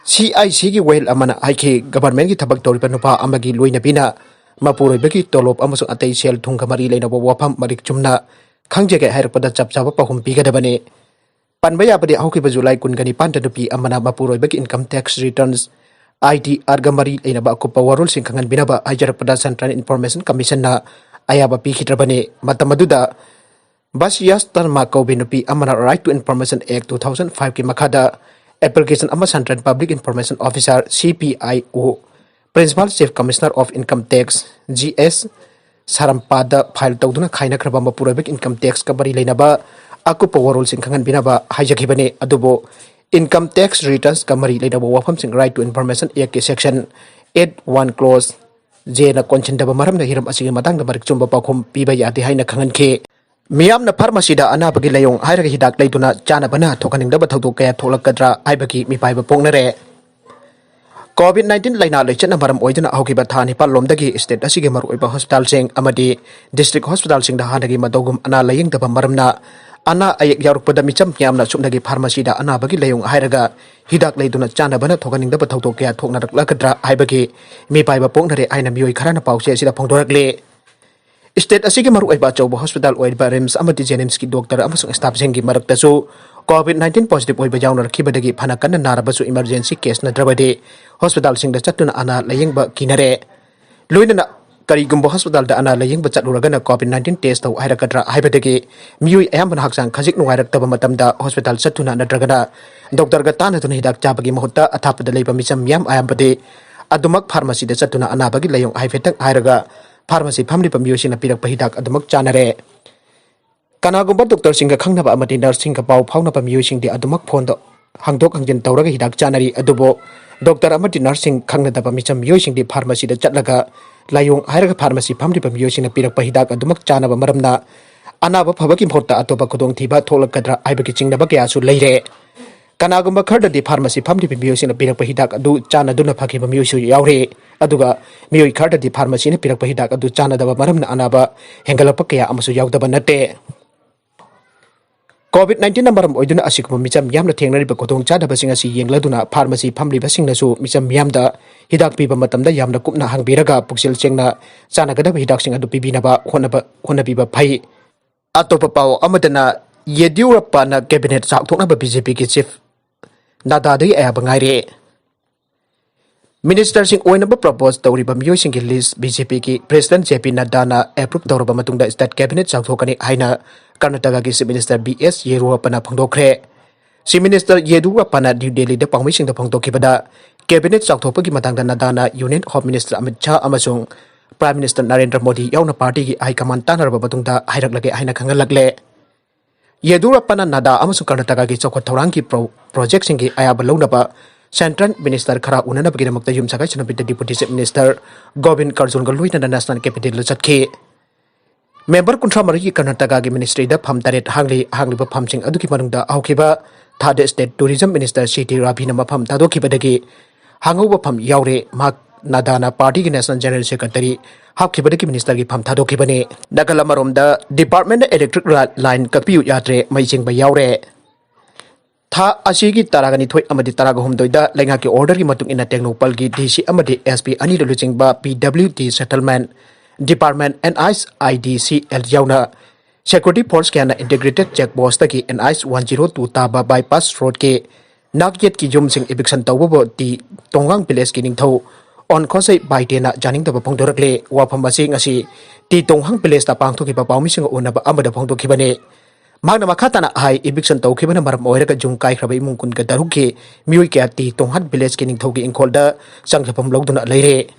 ꯁꯤ ꯑꯥꯏ ꯁꯤꯒꯤ ꯋꯥꯌꯦꯜ ꯑꯃꯅ ꯍꯥꯏꯈꯤ, ꯒꯕꯔꯃꯦꯟꯒꯤ ꯊꯕꯛ ꯇꯧꯔꯤꯕ ꯅꯨꯄꯥ ꯑꯃꯒꯤ ꯂꯣꯏꯅꯕꯤꯅ ꯃꯄꯨꯔꯣꯏꯕꯒꯤ ꯇꯣꯂꯣꯞ ꯑꯃꯁꯨꯡ ꯑꯇꯩ ꯁꯦꯜ ꯊꯨꯝꯒ ꯃꯔꯤ ꯂꯩꯅꯕ ꯋꯥꯐꯝ ꯃꯔꯤꯛ ꯆꯨꯝꯅ ꯈꯪꯖꯒꯦ ꯍꯥꯏꯔꯛꯄꯗ ꯆꯞ ꯆꯥꯕ ꯄꯥꯎꯈꯨꯝ ꯄꯤꯒꯗꯕꯅꯤ꯫ ꯄꯟꯕ ꯌꯥꯕꯗꯤ, ꯍꯧꯈꯤꯕ ꯖꯨꯂꯥꯏ ꯀꯨꯟꯒ ꯅꯤꯄꯥꯟꯗ ꯅꯨꯄꯤ ꯑꯃꯅ ꯃꯄꯨꯔꯣꯏꯕꯒꯤ ꯏꯟꯀꯝ ꯇꯦꯛꯁ ꯔꯤꯇꯔꯟꯁ, ꯑꯥꯏ ꯇꯤ ꯑꯥꯔꯒ ꯃꯔꯤ ꯂꯩꯅꯕ ꯑꯀꯨꯞꯄ ꯋꯥꯔꯣꯜꯁꯤꯡ ꯈꯪꯍꯟꯕꯤꯅꯕ ꯍꯥꯏꯖꯔꯛꯄꯗ ꯁꯦꯟꯇ꯭ꯔꯦꯜ ꯏꯟꯐꯣꯔꯃꯦꯁꯟ ꯀꯃꯤꯁꯟꯅ ꯑꯌꯥꯕ ꯄꯤꯈꯤꯗ꯭ꯔꯕꯅꯤ꯫ ꯃꯇꯝ ꯑꯗꯨꯗ ꯕꯁꯤꯌꯥꯁ ꯇꯔꯃꯥ ꯀꯧꯕꯤ ꯅꯨꯄꯤ ꯑꯃꯅ Right to Information Act two thousand five ꯀꯤ ꯃꯈꯥꯗ application ꯑꯃ Central Public Information Officer, C P I O, Principal Chief Commissioner of Income Tax, G S ꯁꯥꯔꯝꯄꯥꯗ file ꯇꯧꯗꯨꯅ ꯈꯥꯏꯅꯈ꯭ꯔꯕ ꯃꯄꯨꯔꯣꯏꯕꯒꯤ income tax ꯀ ꯃꯔꯤ ꯂꯩꯅꯕ ꯑꯀꯨꯞꯄ ꯋꯥꯔꯣꯜꯁꯤꯡ ꯈꯪꯍꯟꯕꯤꯅꯕ ꯍꯥꯏꯖꯈꯤꯕꯅꯤ꯫ ꯑꯗꯨꯕꯨ income tax returns ꯀ ꯃꯔꯤ ꯂꯩꯅꯕ ꯋꯥꯐꯝꯁꯤꯡ Right to Information Act ꯀꯤ section eight one clause J ꯅ ꯀꯣꯟꯁꯤꯟꯗꯕ ꯃꯔꯝꯅ ꯍꯤꯔꯝ ꯑꯁꯤꯒꯤ ꯃꯇꯥꯡꯗ ꯃꯔꯤꯛ ꯆꯨꯝꯕ ꯄꯥꯎꯈꯨꯝ ꯄꯤꯕ ꯌꯥꯗꯦ ꯍꯥꯏꯅ ꯈꯪꯍꯟꯈꯤ꯫ ꯃꯤꯌꯥꯝꯅ pharmacy ꯗ ꯑꯅꯥꯕꯒꯤ ꯂꯥꯏꯑꯣꯡ ꯍꯥꯏꯔꯒ ꯍꯤꯗꯥꯛ ꯂꯩꯗꯨꯅ ꯆꯥꯅꯕꯅ ꯊꯣꯛꯍꯟꯅꯤꯡꯗꯕ ꯊꯧꯗꯣꯛ ꯀꯌꯥ ꯊꯣꯛꯂꯛꯀꯗ꯭ꯔꯥ ꯍꯥꯏꯕꯒꯤ ꯃꯤꯄꯥꯏꯕ ꯄꯣꯛꯅꯔꯦ꯫ COVID nineteen ꯂꯥꯏꯅꯥ ꯂꯩꯆꯠꯅ ꯃꯔꯝ ꯑꯣꯏꯗꯨꯅ ꯍꯧꯈꯤꯕ ꯊꯥ ꯅꯤꯄꯥꯟ ꯂꯣꯝꯗꯒꯤ state ꯑꯁꯤꯒꯤ ꯃꯔꯨꯑꯣꯏꯕ hospital ꯁꯤꯡ ꯑꯃꯗꯤ district hospital ꯁꯤꯡꯗ ꯍꯥꯟꯅꯒꯤ ꯃꯇꯧꯒꯨꯝ ꯑꯅꯥ ꯂꯥꯏꯌꯦꯡꯗꯕ ꯃꯔꯝꯅ ꯑꯅꯥ ꯑꯌꯦꯛ ꯌꯥꯎꯔꯛꯄꯗ ꯃꯤꯆꯝ ꯃꯤꯌꯥꯝꯅ ꯁꯨꯞꯅꯒꯤ pharmacy ꯗ ꯑꯅꯥꯕꯒꯤ ꯂꯥꯏꯑꯣꯡ ꯍꯥꯏꯔꯒ ꯍꯤꯗꯥꯛ ꯂꯩꯗꯨꯅ ꯆꯥꯅꯕꯅ ꯊꯣꯛꯍꯟꯅꯤꯡꯗꯕ ꯊꯧꯗꯣꯛ ꯀꯌꯥ ꯊꯣꯛꯅꯔꯛꯂꯒꯗ꯭ꯔꯥ ꯍꯥꯏꯕꯒꯤ ꯃꯤꯄꯥꯏꯕ ꯄꯣꯛꯅꯔꯦ ꯍꯥꯏꯅ ꯃꯤꯑꯣꯏ ꯈꯔꯅ ꯄꯥꯎꯆꯦ ꯑꯁꯤꯗ ꯐꯣꯡꯗꯣꯔꯛꯂꯤ꯫ State ꯑꯁꯤꯒꯤ ꯃꯔꯨꯑꯣꯏꯕ ꯑꯆꯧꯕ hospital ꯑꯣꯏꯔꯤꯕ RIMS ꯑꯃꯗꯤ JNIMS ꯀꯤ doctor ꯑꯃꯁꯨꯡ staff ꯁꯤꯡꯒꯤ ꯃꯔꯛꯇꯁꯨ COVID nineteen positive ꯑꯣꯏꯕ ꯌꯥꯎꯅꯔꯛꯈꯤꯕꯗꯒꯤ ꯐꯅ ꯀꯟꯅ ꯅꯥꯔꯕꯁꯨ emergency case ꯅꯠꯇ꯭ꯔꯕꯗꯤ hospital ꯁꯤꯡꯗ ꯆꯠꯇꯨꯅ ꯑꯅꯥ ꯂꯥꯏꯌꯦꯡꯕ ꯀꯤꯅꯔꯦ꯫ ꯂꯣꯏꯅꯅ ꯀꯔꯤꯒꯨꯝꯕ hospital ꯗ ꯑꯅꯥ ꯂꯥꯏꯌꯦꯡꯕ ꯆꯠꯂꯨꯔꯒꯅ COVID nineteen test ꯇꯧ ꯍꯥꯏꯔꯛꯀꯗ꯭ꯔꯥ ꯍꯥꯏꯕꯗꯒꯤ ꯃꯤꯑꯣꯏ ꯑꯌꯥꯝꯕꯅ ꯍꯛꯆꯥꯡ ꯈꯖꯤꯛ ꯅꯨꯡꯉꯥꯏꯔꯛꯇꯕ ꯃꯇꯝꯗ hospital ꯆꯠꯇꯨꯅ ꯅꯠꯇ꯭ꯔꯒꯅ doctor ꯒ ꯇꯥꯟꯅꯗꯨꯅ ꯍꯤꯗꯥꯛ ꯆꯥꯕꯒꯤ ꯃꯍꯨꯠꯇ ꯑꯊꯥꯞꯄꯗ ꯂꯩꯕ ꯃꯤꯆꯝ ꯃꯤꯌꯥꯝ ꯑꯌꯥꯝꯕꯗꯤ ꯑꯗꯨꯃꯛ pharmacy ꯗ ꯆꯠꯇꯨꯅ ꯑꯅꯥꯕꯒꯤ ꯂꯥꯏꯑꯣꯡ ꯍꯥꯏꯐꯦꯠꯇꯪ ꯍꯥꯏꯔꯒ pharmacy ꯐꯝꯂꯤꯕ ꯃꯤꯑꯣꯏꯁꯤꯡꯅ ꯄꯤꯔꯛꯄ ꯍꯤꯗꯥꯛ ꯑꯗꯨꯃꯛ ꯆꯥꯅꯔꯦ꯫ ꯀꯅꯥꯒꯨꯝꯕ doctor ꯁꯤꯡꯒ ꯈꯪꯅꯕ ꯑꯃꯗꯤ nurse ꯁꯤꯡꯒ ꯄꯥꯎ ꯐꯥꯎꯅꯕ ꯃꯤꯑꯣꯏꯁꯤꯡꯗꯤ ꯑꯗꯨꯃꯛ phone ꯗ ꯍꯪꯗꯣꯛ ꯍꯪꯖꯤꯟ ꯇꯧꯔꯒ ꯍꯤꯗꯥꯛ ꯆꯥꯅꯔꯤ꯫ ꯑꯗꯨꯕꯨ doctor ꯑꯃꯗꯤ nurse ꯁꯤꯡ ꯈꯪꯅꯗꯕ ꯃꯤꯆꯝ ꯃꯤꯑꯣꯏꯁꯤꯡꯗꯤ pharmacy ꯗ ꯆꯠꯂꯒ ꯂꯥꯏꯑꯣꯡ ꯍꯥꯏꯔꯒ pharmacy ꯐꯝꯂꯤꯕ ꯃꯤꯑꯣꯏꯁꯤꯡꯅ ꯄꯤꯔꯛꯄ ꯍꯤꯗꯥꯛ ꯑꯗꯨꯃꯛ ꯆꯥꯅꯕ ꯃꯔꯝꯅ ꯑꯅꯥꯕ ꯐꯕꯒꯤ ꯃꯍꯨꯠꯇ ꯑꯇꯣꯞꯄ ꯈꯨꯗꯣꯡꯊꯤꯕ ꯊꯣꯛꯂꯛꯀꯗ꯭ꯔꯥ ꯍꯥꯏꯕꯒꯤ ꯆꯤꯡꯅꯕ ꯀꯌꯥꯁꯨ ꯂꯩꯔꯦ꯫ ꯀꯅꯥꯒꯨꯝꯕ ꯈꯔꯗꯗꯤ pharmacy ꯐꯝꯂꯤꯕ ꯃꯤꯑꯣꯏꯁꯤꯡꯅ ꯄꯤꯔꯛꯄ ꯍꯤꯗꯥꯛ ꯑꯗꯨ ꯆꯥꯟꯅꯗꯨꯅ ꯐꯈꯤꯕ ꯃꯤꯑꯣꯏꯁꯨ ꯌꯥꯎꯔꯤ꯫ ꯑꯗꯨꯒ ꯃꯤꯑꯣꯏ ꯈꯔꯗꯗꯤ pharmacy ꯅ ꯄꯤꯔꯛꯄ ꯍꯤꯗꯥꯛ ꯑꯗꯨ ꯆꯥꯟꯅꯗꯕ ꯃꯔꯝꯅ ꯑꯅꯥꯕ ꯍꯦꯟꯒꯠꯂꯛꯄ ꯀꯌꯥ ꯑꯃꯁꯨ ꯌꯥꯎꯗꯕ ꯅꯠꯇꯦ꯫ COVID nineteen ꯅ ꯃꯔꯝ ꯑꯣꯏꯗꯨꯅ ꯑꯁꯤꯒꯨꯝꯕ ꯃꯤꯆꯝ ꯃꯤꯌꯥꯝꯅ ꯊꯦꯡꯅꯔꯤꯕ ꯈꯨꯗꯣꯡꯆꯥꯗꯕꯁꯤꯡ ꯑꯁꯤ ꯌꯦꯡꯂꯗꯨꯅ pharmacy ꯐꯝꯂꯤꯕꯁꯤꯡꯅꯁꯨ ꯃꯤꯆꯝ ꯃꯤꯌꯥꯝꯗ ꯍꯤꯗꯥꯛ ꯄꯤꯕ ꯃꯇꯝꯗ ꯌꯥꯝꯅ ꯀꯨꯞꯅ ꯍꯪꯕꯤꯔꯒ ꯄꯨꯛꯆꯦꯜ ꯁꯦꯡꯅ ꯆꯥꯟꯅꯒꯗꯕ ꯍꯤꯗꯥꯛꯁꯤꯡ ꯑꯗꯨ ꯄꯤꯕꯤꯅꯕ ꯍꯣꯠꯅꯕ, ꯍꯣꯠꯅꯕꯤꯕ ꯐꯩ꯫ ꯑꯇꯣꯞꯄ ꯄꯥꯎ ꯑꯃꯗꯅ, ꯌꯦꯗꯤꯌꯨꯔꯞꯄꯥꯅ cabinet ꯆꯥꯛꯊꯣꯛꯅꯕ BJP ꯒꯤ chief ꯅꯥꯗꯥꯗꯒꯤ ꯑꯌꯥꯕ ꯉꯥꯏꯔꯦ꯫ ꯃꯤꯅꯤꯁꯇꯔꯁꯤꯡ ꯑꯣꯏꯅꯕ ꯄ꯭ꯔꯄꯣꯖ ꯇꯧꯔꯤꯕ ꯃꯤꯑꯣꯏꯁꯤꯡꯒꯤ ꯂꯤꯁ ꯕꯤ ꯖꯦ ꯄꯤꯒꯤ ꯄ꯭ꯔꯦꯁꯤꯗꯦꯟꯠ ꯖꯦ ꯄꯤ ꯅꯗ꯭ꯗꯥꯅ ꯑꯦꯄ꯭ꯔꯨꯚ ꯇꯧꯔꯕ ꯃꯇꯨꯡꯗ ꯁ꯭ꯇꯦꯠ ꯀꯦꯕꯤꯅꯦꯠ ꯆꯥꯎꯊꯣꯛꯀꯅꯤ ꯍꯥꯏꯅ ꯀꯔꯅꯥꯇꯀꯥꯒꯤ ꯆꯤꯐ ꯃꯤꯅꯤꯁꯇꯔ ꯕꯤ ꯑꯦꯁ ꯌꯦꯗꯤꯌꯨꯔꯞꯄꯅ ꯐꯣꯡꯗꯣꯛꯈ꯭ꯔꯦ꯫ ꯆꯤꯐ ꯃꯤꯅꯤꯁꯇꯔ ꯌꯦꯗꯤꯌꯨꯔꯞꯄꯅ ꯅ꯭ꯌꯨ ꯗꯦꯜꯂꯤꯗ ꯄꯥꯎꯃꯤꯁꯤꯡꯗ ꯐꯣꯡꯗꯣꯛꯈꯤꯕꯗ, ꯀꯦꯕꯤꯅꯦꯠ ꯆꯥꯎꯊꯣꯛꯄꯒꯤ ꯃꯇꯥꯡꯗ ꯅꯗ꯭ꯗꯥꯅ union home minister Amit Shah ꯑꯃꯁꯨꯡ ꯄ꯭ꯔꯥꯏꯝ ꯃꯤꯅꯤꯁꯇꯔ ꯅꯔꯦꯟꯗ꯭ꯔ ꯃꯣꯗꯤ ꯌꯥꯎꯅ ꯄꯥꯔꯇꯤꯒꯤ ꯍꯥꯏ ꯀꯃꯥꯟ ꯇꯥꯟꯅꯔꯕ ꯃꯇꯨꯡꯗ ꯍꯥꯏꯔꯛꯂꯒꯦ ꯍꯥꯏꯅ ꯈꯪꯍꯜꯂꯛꯂꯦ꯫ ꯌꯦꯗꯤꯌꯨꯔꯞꯄꯅ ꯅꯗ꯭ꯗꯥ ꯑꯃꯁꯨꯡ ꯀꯔꯅꯥꯇꯀꯥꯒꯤ ꯆꯥꯎꯈꯠ ꯊꯧꯔꯥꯡꯒꯤ ꯄ꯭ꯔꯣ-, ꯄ꯭ꯔꯣꯖꯦꯛꯁꯤꯡꯒꯤ ꯑꯌꯥꯕ ꯂꯧꯅꯕ ꯁꯦꯟꯇ꯭ꯔꯦꯜ ꯃꯤꯅꯤꯁꯇꯔ ꯈꯔ ꯎꯅꯅꯕꯒꯤꯗꯃꯛꯇ ꯌꯨꯝꯁꯀꯩꯁ ꯅꯨꯃꯤꯠꯇ ꯗꯤꯄꯨꯇꯤ ꯆꯤꯐ ꯃꯤꯅꯤꯁꯇꯔ ꯒꯣꯕꯤꯟ ꯀꯔꯖꯣꯜꯒ ꯂꯣꯏꯅꯅ ꯅꯦꯁꯅꯦꯜ ꯀꯦꯄꯤꯇꯦꯜꯗ ꯆꯠꯈꯤ꯫ ꯃꯦꯝꯕꯔ ꯀꯨꯟꯊ꯭ꯔꯥ ꯃꯔꯤꯒꯤ ꯀꯔꯅꯥꯇꯀꯥꯒꯤ ꯃꯤꯅꯤꯁꯇ꯭ꯔꯤꯗ ꯐꯝ ꯇꯔꯦꯠ ꯍꯥꯡꯂꯤ꯫ ꯍꯥꯡꯂꯤꯕ ꯐꯝꯁꯤꯡ ꯑꯗꯨꯒꯤ ꯃꯅꯨꯡꯗ ꯍꯧꯈꯤꯕ ꯊꯥꯗ state tourism minister C T ꯔꯕꯤꯅ ꯃꯐꯝ ꯊꯥꯗꯣꯛꯈꯤꯕꯗꯒꯤ ꯍꯥꯡꯍꯧꯕ ꯐꯝ ꯌꯥꯎꯔꯦ꯫ ꯃꯍꯥꯛ ꯅꯗ꯭ꯗꯥꯅ ꯄꯥꯔꯇꯤꯒꯤ ꯅꯦꯁꯅꯦꯜ ꯖꯦꯅꯔꯦꯜ ꯁꯦꯀ꯭ꯔꯦꯇꯔꯤ ꯍꯥꯞꯈꯤꯕꯗꯒꯤ ꯃꯤꯅꯤꯁꯇꯔꯒꯤ ꯐꯝ ꯊꯥꯗꯣꯛꯈꯤꯕꯅꯤ꯫ ꯅꯥꯀꯜ ꯑꯃꯔꯣꯝꯗ, ꯗꯤꯄꯥꯔꯠꯃꯦꯟꯠꯅ ꯏꯂꯦꯛꯇ꯭ꯔꯤꯛ ꯔ-, ꯂꯥꯏꯟ ꯀꯛꯄꯤꯌꯨ ꯌꯥꯗ꯭ꯔꯦ, ꯃꯩ ꯆꯤꯡꯕ ꯌꯥꯎꯔꯦ꯫ ꯊꯥ ꯑꯁꯤꯒꯤ ꯇꯔꯥꯒ ꯅꯤꯊꯣꯏ ꯑꯃꯗꯤ ꯇꯔꯥꯒ ꯍꯨꯝꯗꯣꯏꯗ ꯂꯩꯉꯥꯛꯀꯤ ꯑꯣꯔꯗꯔꯒꯤ ꯃꯇꯨꯡ ꯏꯟꯅ ꯇꯦꯡꯅꯧꯄꯜꯒꯤ ꯗꯤ ꯁꯤ ꯑꯃꯗꯤ ꯑꯦꯁ ꯄꯤ ꯑꯅꯤꯗ ꯂꯨꯆꯤꯡꯕ P W D settlement department, N H I D C L ꯌꯥꯎꯅ ꯁꯦꯀ꯭ꯌꯨꯔꯤꯇꯤ ꯐꯣꯔꯁ ꯀꯌꯥꯅ ꯏꯟꯇꯤꯒ꯭ꯔꯦꯇꯦꯗ ꯆꯦꯛ ꯄꯣꯁꯇꯒꯤ N H one zero two ꯇꯥꯕ ꯕꯥꯏꯄꯥꯁ ꯔꯣꯗꯀꯤ ꯅꯥꯛꯌꯦꯠꯀꯤ ꯌꯨꯝꯁꯤꯡ ꯏꯚꯤꯛꯁꯟ ꯇꯧꯕꯕꯨ ꯇꯤ ꯇꯣꯡꯍꯥꯡ ꯚꯤꯂꯦꯖꯀꯤ ꯅꯤꯡꯊꯧ ꯑꯣꯟꯈꯣꯁꯩ ꯕꯥꯏꯇꯦꯅ ꯌꯥꯅꯤꯡꯗꯕ ꯐꯣꯡꯗꯣꯔꯛꯂꯦ꯫ ꯋꯥꯐꯝ ꯑꯁꯤ ꯉꯁꯤ ꯇꯤ ꯇꯣꯡꯍꯥꯡ ꯚꯤꯂꯦꯖꯇ ꯄꯥꯡꯊꯣꯛꯈꯤꯕ ꯄꯥꯎꯃꯤꯁꯤꯡꯒ ꯎꯅꯕ ꯑꯃꯗ ꯐꯣꯡꯗꯣꯛꯈꯤꯕꯅꯤ꯫ ꯃꯍꯥꯛꯅ ꯃꯈꯥ ꯇꯥꯅ ꯍꯥꯏ, ꯏꯚꯤꯛꯁꯟ ꯇꯧꯈꯤꯕꯅ ꯃꯔꯝ ꯑꯣꯏꯔꯒ ꯌꯨꯝ ꯀꯥꯏꯈ꯭ꯔꯕ ꯏꯃꯨꯡ ꯀꯨꯟꯒ ꯇꯔꯨꯛꯀꯤ ꯃꯤꯑꯣꯏ ꯀꯌꯥ ꯇꯤ ꯇꯣꯡꯍꯥꯟ ꯚꯤꯂꯦꯖꯀꯤ ꯅꯤꯡꯊꯧꯒꯤ ꯏꯪꯈꯣꯜꯗ ꯆꯪꯖꯐꯝ ꯂꯧꯗꯨꯅ ꯂꯩꯔꯦ꯫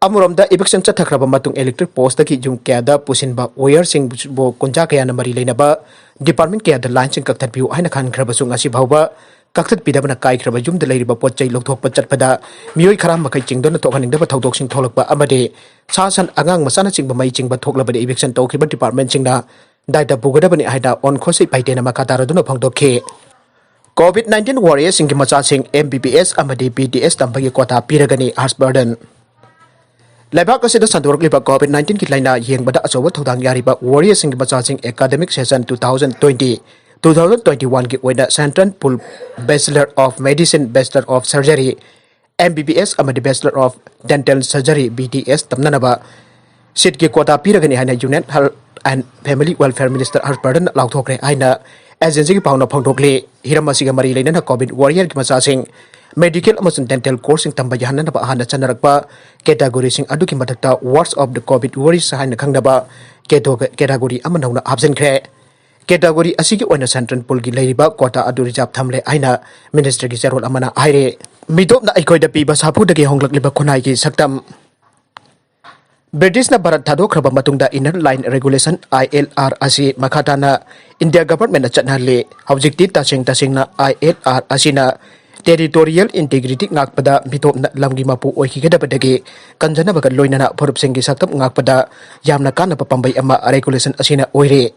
ꯑꯃꯔꯣꯝꯗ, ꯏꯚꯤꯛꯁꯟ ꯆꯠꯊꯈ꯭ꯔꯕ ꯃꯇꯨꯡ ꯏꯂꯦꯛꯇ꯭ꯔꯤꯛ ꯄꯣꯁꯇꯒꯤ ꯌꯨꯝ ꯀꯌꯥꯗ ꯄꯨꯁꯤꯟꯕ ꯋꯥꯌꯔꯁꯤꯡꯕꯨ ꯀꯨꯟꯖꯥ ꯀꯌꯥꯅ ꯃꯔꯤ ꯂꯩꯅꯕ ꯗꯤꯄꯥꯔꯠꯃꯦꯟꯠ ꯀꯌꯥꯗ ꯂꯥꯏꯟꯁꯤꯡ ꯀꯛꯊꯠꯄꯤꯌꯨ ꯍꯥꯏꯅ ꯈꯟꯈ꯭ꯔꯕꯁꯨ ꯉꯁꯤ ꯐꯥꯎꯕ ꯀꯛꯊꯠꯄꯤꯗꯕꯅ ꯀꯥꯏꯈ꯭ꯔꯕ ꯌꯨꯝꯗ ꯂꯩꯔꯤꯕ ꯄꯣꯠ ꯆꯩ ꯂꯧꯊꯣꯛꯄ ꯆꯠꯄꯗ ꯃꯤꯑꯣꯏ ꯈꯔ ꯃꯈꯩ ꯆꯤꯡꯗꯨꯅ ꯊꯣꯛꯍꯟꯅꯤꯡꯗꯕ ꯊꯧꯗꯣꯛꯁꯤꯡ ꯊꯣꯛꯂꯛꯄ ꯑꯃꯗꯤ ꯁꯥ ꯁꯟ, ꯑꯉꯥꯡ ꯃꯆꯥꯅꯆꯤꯡꯕ ꯃꯩ ꯆꯤꯡꯕ ꯊꯣꯛꯂꯕꯗꯤ ꯏꯚꯤꯛꯁꯟ ꯇꯧꯈꯤꯕ ꯗꯤꯄꯥꯔꯠꯃꯦꯟꯠꯁꯤꯡꯅ ꯗꯥꯏꯇ ꯄꯨꯒꯗꯕꯅꯤ ꯍꯥꯏꯅ ꯑꯣꯟꯈꯣꯁꯩ ꯄꯥꯏꯇꯦꯅ ꯃꯈꯥ ꯇꯥꯔꯗꯨꯅ ꯐꯣꯡꯗꯣꯛꯈꯤ꯫ ꯀꯣꯚꯤꯗ ꯅꯥꯏꯟꯇꯤꯟ ꯋꯥꯔꯤꯌꯔꯁꯤꯡꯒꯤ ꯃꯆꯥꯁꯤꯡ ꯑꯦꯝ ꯕꯤ ꯕꯤ ꯑꯦꯁ ꯑꯃꯗꯤ ꯕꯤ ꯗꯤ ꯑꯦꯁ ꯇꯝꯕꯒꯤ ꯀ꯭ꯋꯥꯇꯥ ꯄꯤꯔꯒꯅꯤ, ꯍꯔꯁ ꯕꯔꯗꯟ꯫ ꯂꯩꯕꯥꯛ ꯑꯁꯤꯗ ꯁꯟꯗꯣꯔꯛꯂꯤꯕ ꯀꯣꯚꯤꯗ ꯅꯥꯏꯟꯇꯤꯟꯒꯤ ꯂꯥꯏꯅꯥ ꯌꯦꯡꯕꯗ ꯑꯆꯧꯕ ꯊꯧꯗꯥꯡ ꯌꯥꯔꯤꯕ ꯋꯥꯔꯤꯌꯔꯁꯤꯡꯒꯤ ꯃꯆꯥꯁꯤꯡ academic session two thousand twenty, two thousand twenty ꯋꯥꯟꯒꯤ ꯑꯣꯏꯅ central pool bachelor of medicine, bachelor of surgery, M B B S ꯑꯃꯗꯤ bachelor of dental surgery, B D S, ꯇꯝꯅꯅꯕ ꯁꯤꯠꯀꯤ ꯀ꯭ꯋꯥꯇꯥ ꯄꯤꯔꯒꯅꯤ ꯍꯥꯏꯅ union health and family welfare minister Harsh Vardhan ꯂꯥꯎꯊꯣꯛꯈ꯭ꯔꯦ ꯍꯥꯏꯅ ꯑꯦꯖꯦꯟꯁꯤꯒꯤ ꯄꯥꯎꯅ ꯐꯣꯡꯗꯣꯛꯂꯤ꯫ ꯍꯤꯔꯝ ꯑꯁꯤꯒ ꯃꯔꯤ ꯂꯩꯅꯅ ꯀꯣꯚꯤꯗ ꯋꯥꯔꯤꯌꯔꯒꯤ ꯃꯆꯥꯁꯤꯡ ꯃꯦꯗꯤꯀꯦꯜ ꯑꯃꯁꯨꯡ ꯗꯦꯟꯇꯦꯜ ꯀꯣꯔꯁꯁꯤꯡ ꯇꯝꯕ ꯌꯥꯍꯟꯅꯅꯕ ꯍꯥꯟꯅ ꯆꯠꯅꯔꯛꯄ ꯀꯦꯇꯥꯒꯣꯔꯤꯁꯤꯡ ꯑꯗꯨꯒꯤ ꯃꯊꯛꯇ Worst of the Covid Worries ꯍꯥꯏꯅ ꯈꯪꯅꯕ ꯀꯦꯇꯣ-, ꯀꯦꯇꯥꯒꯣꯔꯤ ꯑꯃ ꯅꯧꯅ ꯍꯥꯞꯆꯤꯟꯈ꯭ꯔꯦ꯫ ꯀꯦꯇꯥꯒꯣꯔꯤ ꯑꯁꯤꯒꯤ ꯑꯣꯏꯅ ꯁꯦꯟꯇ꯭ꯔꯦꯜ ꯄꯨꯜꯒꯤ ꯂꯩꯔꯤꯕ ꯀ꯭ꯋꯥꯇꯥ ꯑꯗꯨ ꯔꯤꯖꯥꯔꯚ ꯊꯝꯂꯦ ꯍꯥꯏꯅ ꯃꯤꯅꯤꯁꯇꯔꯒꯤ ꯆꯦꯔꯣꯜ ꯑꯃꯅ ꯍꯥꯏꯔꯦ꯫ ꯃꯤꯇꯣꯞꯅ ꯑꯩꯈꯣꯏꯗ ꯄꯤꯕ ꯁꯥꯐꯨꯗꯒꯤ ꯍꯣꯡꯂꯛꯂꯤꯕ ꯈꯨꯟꯅꯥꯏꯒꯤ ꯁꯛꯇꯝ꯫ ꯕ꯭ꯔꯤꯇꯤꯁꯅ ꯚꯥꯔꯠ ꯊꯥꯗꯣꯛꯈ꯭ꯔꯕ ꯃꯇꯨꯡꯗ Inner Line Regulation, I L R, ꯑꯁꯤ ꯃꯈꯥ ꯇꯥꯅ ꯏꯟꯗꯤꯌꯥ ꯒꯚꯔꯟꯃꯦꯟꯠꯅ ꯆꯠꯅꯍꯜꯂꯤ꯫ ꯍꯧꯖꯤꯛꯇꯤ ꯇꯁꯦꯡ ꯇꯁꯦꯡꯅ I L R ꯑꯁꯤꯅ territorial integrity ꯉꯥꯛꯄꯗ ꯃꯤꯇꯣꯞꯅ ꯂꯝꯒꯤ ꯃꯄꯨ ꯑꯣꯏꯈꯤꯒꯗꯕꯗꯒꯤ ꯀꯟꯖꯅꯕꯒ ꯂꯣꯏꯅꯅ ꯐꯨꯔꯨꯞꯁꯤꯡꯒꯤ ꯁꯛꯇꯝ ꯉꯥꯛꯄꯗ ꯌꯥꯝꯅ ꯀꯥꯟꯅꯕ ꯄꯥꯝꯕꯩ ꯑꯃ regulation ꯑꯁꯤꯅ ꯑꯣꯏꯔꯤ꯫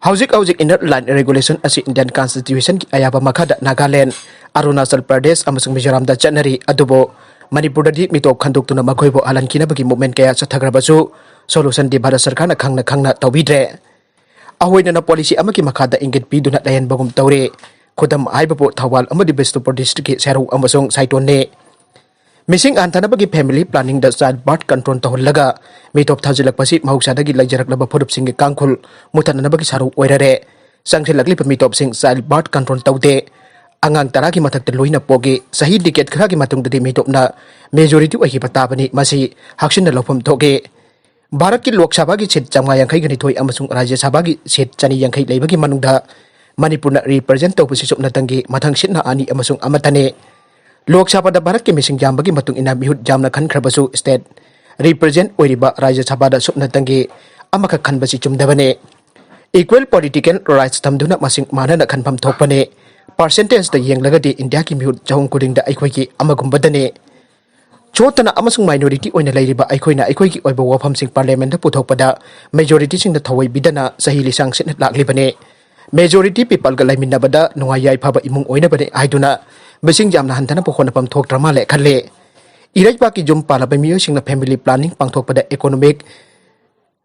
ꯍꯧꯖꯤꯛ ꯍꯧꯖꯤꯛ Inner Line Regulation ꯑꯁꯤ Indian Constitutionꯒꯤ ꯑꯌꯥꯕ ꯃꯈꯥꯗ ꯅꯥꯒꯥꯂꯦꯟ, ꯑꯔꯨꯅꯥꯆꯜ ꯄ꯭ꯔꯗꯦꯁ ꯑꯃꯁꯨꯡ ꯃꯤꯖꯣꯔꯥꯝꯗ ꯆꯠꯅꯔꯤ, ꯑꯗꯨꯕꯨ ꯃꯅꯤꯄꯨꯔꯗꯗꯤ ꯃꯤꯇꯣꯞ ꯈꯟꯗꯣꯛꯇꯨꯅ ꯃꯈꯣꯏꯕꯨ ꯍꯜꯍꯟꯈꯤꯅꯕꯒꯤ movement ꯀꯌꯥ ꯆꯠꯊꯈ꯭ꯔꯕꯁꯨ solutionꯗꯤ ꯚꯥꯔꯠ ꯁꯔꯀꯥꯔꯅ ꯈꯪꯅ ꯈꯪꯅ ꯇꯧꯕꯤꯗ꯭ꯔꯦ꯫ ꯑꯍꯣꯏꯅꯅ policy ꯑꯃꯒꯤ ꯃꯈꯥꯗ ꯏꯪꯒꯤꯠ ꯄꯤꯗꯨꯅ ꯂꯩꯍꯟꯕꯒꯨꯝ ꯇꯧꯔꯦ꯫ ꯈꯨꯗꯝ ꯍꯥꯏꯕꯕꯨ ꯊꯧꯕꯥꯜ ꯑꯃꯗꯤ ꯕꯤꯁꯅꯨꯄꯨꯔ districtꯀꯤ ꯁꯦꯔꯧ ꯑꯃꯁꯨꯡ ꯁꯥꯏꯇꯣꯟꯅꯤ꯫ ꯃꯤꯁꯤꯡ ꯍꯟꯊꯅꯕꯒꯤ family planningꯗ child birth control ꯇꯧꯍꯜꯂꯒ ꯃꯤꯇꯣꯞ ꯊꯥꯖꯤꯜꯂꯛꯄꯁꯤ ꯃꯍꯧꯁꯥꯗꯒꯤ ꯂꯩꯖꯔꯛꯂꯕ ꯐꯨꯔꯨꯞꯁꯤꯡꯒꯤ ꯀꯥꯡꯈꯨꯜ ꯃꯨꯊꯠꯅꯅꯕꯒꯤ ꯁꯔꯨꯛ ꯑꯣꯏꯔꯔꯦ꯫ ꯆꯪꯁꯤꯜꯂꯛꯂꯤꯕ ꯃꯤꯇꯣꯞꯁꯤꯡ child birth control ꯇꯧꯗꯦ꯫ ꯑꯉꯥꯡ ꯇꯔꯥꯒꯤ ꯃꯊꯛꯇ ꯂꯣꯏꯅ ꯄꯣꯛꯏ꯫ ꯆꯍꯤ decade ꯈꯔꯒꯤ ꯃꯇꯨꯡꯗꯗꯤ ꯃꯤꯇꯣꯞꯅ majority ꯑꯣꯏꯈꯤꯕ ꯇꯥꯕꯅꯤ꯫ ꯃꯁꯤ ꯍꯛꯆꯤꯟꯅ ꯂꯧꯐꯝ ꯊꯣꯛꯏ꯫ ꯚꯥꯔꯠꯀꯤ ꯂꯣꯛ ꯁꯚꯥꯒꯤ seat ꯆꯥꯝꯃꯉꯥ ꯌꯥꯡꯈꯩꯒ ꯅꯤꯊꯣꯏ ꯑꯃꯁꯨꯡ ꯔꯥꯖ꯭ꯌ ꯁꯚꯥꯒꯤ seat ꯆꯅꯤ ꯌꯥꯡꯈꯩ ꯂꯩꯕꯒꯤ ꯃꯅꯨꯡꯗ ꯃꯅꯤꯄꯨꯔꯅ represent ꯇꯧꯕꯁꯤ ꯁꯨꯞꯅꯇꯪꯒꯤ ꯃꯊꯪ ꯁꯤꯠꯅ ꯑꯅꯤ ꯑꯃꯁꯨꯡ ꯑꯃꯠꯇꯅꯤ꯫ ꯂꯣꯛ ꯁꯚꯥꯗ ꯚꯥꯔꯠꯀꯤ ꯃꯤꯁꯤꯡ ꯌꯥꯝꯕꯒꯤ ꯃꯇꯨꯡ ꯏꯟꯅ ꯃꯤꯍꯨꯠ ꯌꯥꯝꯅ ꯈꯟꯈ꯭ꯔꯕꯁꯨ state represent ꯑꯣꯏꯔꯤꯕ ꯔꯥꯖ꯭ꯌ ꯁꯚꯥꯗ ꯁꯨꯞꯅꯇꯪꯒꯤ ꯑꯃꯈꯛ ꯈꯟꯕꯁꯤ ꯆꯨꯝꯗꯕꯅꯤ꯫ Equal political rights ꯊꯝꯗꯨꯅ ꯃꯁꯤꯡ ꯃꯥꯟꯅꯅ ꯈꯟꯐꯝ ꯊꯣꯛꯄꯅꯤ꯫ Percentageꯇ ꯌꯦꯡꯂꯒꯗꯤ ꯏꯟꯗꯤꯌꯥꯒꯤ ꯃꯤꯍꯨꯠ ꯆꯍꯨꯝ ꯈꯨꯗꯤꯡꯗ ꯑꯩꯈꯣꯏꯒꯤ ꯑꯃꯒꯨꯝꯕꯗꯅꯤ꯫ ꯆꯣꯠꯇꯅ ꯑꯃꯁꯨꯡ minority ꯑꯣꯏꯅ ꯂꯩꯔꯤꯕ ꯑꯩꯈꯣꯏꯅ ꯑꯩꯈꯣꯏꯒꯤ ꯑꯣꯏꯕ ꯋꯥꯐꯝꯁꯤꯡ parliamentꯇ ꯄꯨꯊꯣꯛꯄꯗ majorityꯁꯤꯡꯅ ꯊꯧꯑꯣꯏꯕꯤꯗꯅ ꯆꯍꯤ ꯂꯤꯁꯥꯡ ꯁꯤꯠꯅ ꯂꯥꯛꯂꯤꯕꯅꯤ꯫ Majority peopleꯒ ꯂꯩꯃꯤꯟꯅꯕꯗ ꯅꯨꯡꯉꯥꯏ ꯌꯥꯏꯐꯕ ꯏꯃꯨꯡ ꯑꯣꯏꯅꯕꯅꯤ ꯍꯥꯏꯗꯨꯅ ꯃꯤꯁꯤꯡ ꯌꯥꯝꯅ ꯍꯟꯊꯅꯕ ꯍꯣꯠꯅꯐꯝ ꯊꯣꯛꯇ꯭ꯔ ꯃꯥꯜꯂꯦ ꯈꯜꯂꯤ꯫ ꯏꯔꯩꯕꯥꯛꯀꯤ ꯌꯨꯝ ꯄꯥꯜꯂꯕ ꯃꯤꯑꯣꯏꯁꯤꯡꯅ family planning ꯄꯥꯡꯊꯣꯛꯄꯗ economic